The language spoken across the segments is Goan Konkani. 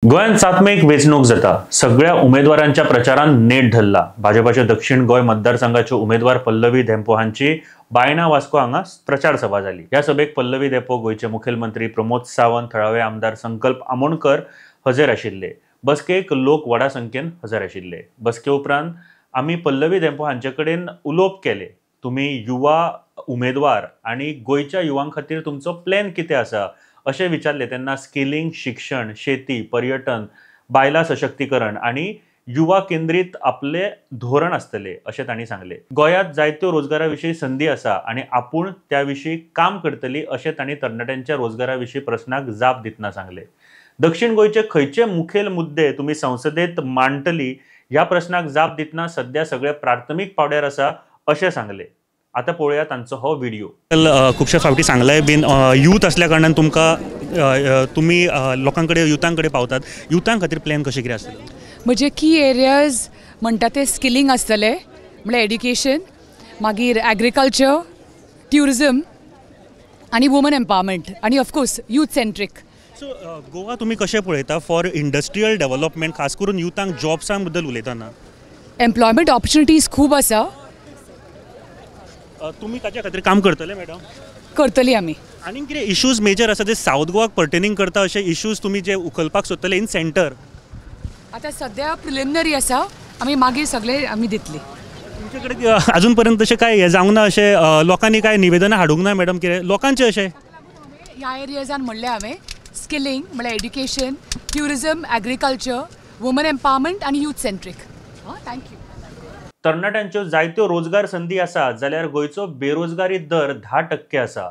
गोंयांत 7 मेक वेंचणूक जाता. सगळ्या उमेदवारांच्या प्रचारान नेट धरला. भाजपाच्या दक्षिण गोंय मतदारसंघाच्यो उमेदवार पल्लवी धेंपो हांची बायणा वास्को हांगा प्रचार सभा जाली. ह्या सभेक पल्लवी धेंपो, गोंयचे मुखेलमंत्री प्रमोद सावंत, थळावे आमदार संकल्प आमोणकर हजर आशिल्ले. बसकेक लोक व्हडा संख्येन हजर आशिल्ले. बसके उपरांत आमी पल्लवी धेंपो हांचे कडेन उलोवप केलें. तुमी युवा उमेदवार आनी गोंयच्या युवां खातीर तुमचो प्लॅन कितें आसा अशें विचारलें तेन्ना स्किलिंग, शिक्षण, शेती, पर्यटन, बायलां सशक्तीकरण आनी युवा केंद्रीत आपले धोरण आसतले अशें तांणी सांगलें. गोंयांत जायत्यो रोजगारा विशीं संदी आसा आनी आपूण त्या विशीं काम करतली अशें तांणी तरणाट्यांच्या रोजगारा विशीं प्रस्नाक जाप दितना सांगलें. दक्षिण गोंयचे खंयचे मुखेल मुद्दे तुमी संसदेत मांडटली ह्या प्रस्नाक जाप दितना सद्या सगळे प्राथमीक पावड्यार आसा अशें सांगलें. आतां पळोवया तांचो हो व्हिडिओ. खुबशे फावटी सांगलाय बीन यूथ असल्या कारणान तुमकां तुमी लोकां कडेन युथां कडेन पावतात. युथां खातीर प्लॅन कशें कितें आसतलें? म्हजे की एरियाज म्हणटा ते स्किलिंग आसतले, म्हणल्यार एड्युकेशन, मागीर एग्रीकल्चर, ट्युरिजम आनी वुमन एम्पावरमेंट आनी of course youth centric. So Goa तुमी कशें पळयता फॉर इंडस्ट्रियल डेव्हलपमेंट, खास करून युथांक जॉब्सां बद्दल उलयतना? एम्प्लॉयमेंट ऑपॉर्च्युनिटीज खूब आसा. तुमी ताच्या खातीर काम करतले मॅडम? करतली आमी. आनी कितें इश्यूज मेजर आसा जे सावथ गोवाक पर्टेनिंग करता अशे इश्यूज तुमी जे उखलपाक सोदतले इन सेंटर? आतां सद्या प्रिलिमिनरी आसा, आमी मागीर सगळे आमी दितली. तुमचे कडेन अजून पर्यंत तशें काय हें जावंक ना, अशें लोकांनी काय निवेदनां हाडूंक ना मॅडम? कितें लोकांचें अशें ह्या एरियाजान म्हणलें हांवें स्किलिंग म्हणल्यार education, tourism, agriculture, woman empowerment आनी यूथ सेंट्रीक. Thank you. तरणाट्यांच्यो जायत्यो रोजगार संदी आसा जाल्यार गोंयचो बेरोजगारी दर 10% आसा.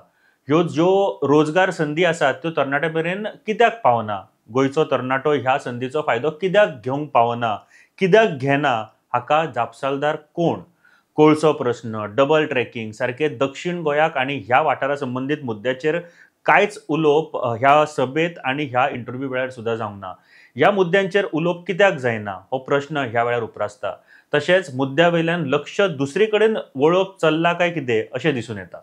ह्यो ज्यो रोजगार संदी आसात त्यो तरणाट्यां मेरेन कित्याक पावना? गोंयचो तरणाटो ह्या संदीचो फायदो कित्याक घेवंक पावना, कित्याक घेना, हाका जापसालदार कोण? कोळसो प्रस्न, डबल ट्रॅकिंग सारके दक्षिण गोंयाक आनी ह्या वाठारा संबंदीत मुद्द्याचेर कांयच उलोवप ह्या सभेत आनी ह्या इंटरव्यू वेळार सुद्दां जावंक ना. ह्या मुद्द्यांचेर उलोवप कित्याक जायना हो प्रस्न ह्या वेळार उप्रासता. तशेंच मुद्द्या वयल्यान लक्ष दुसरे कडेन वळोवप चल्लां काय कितें अशें दिसून येता.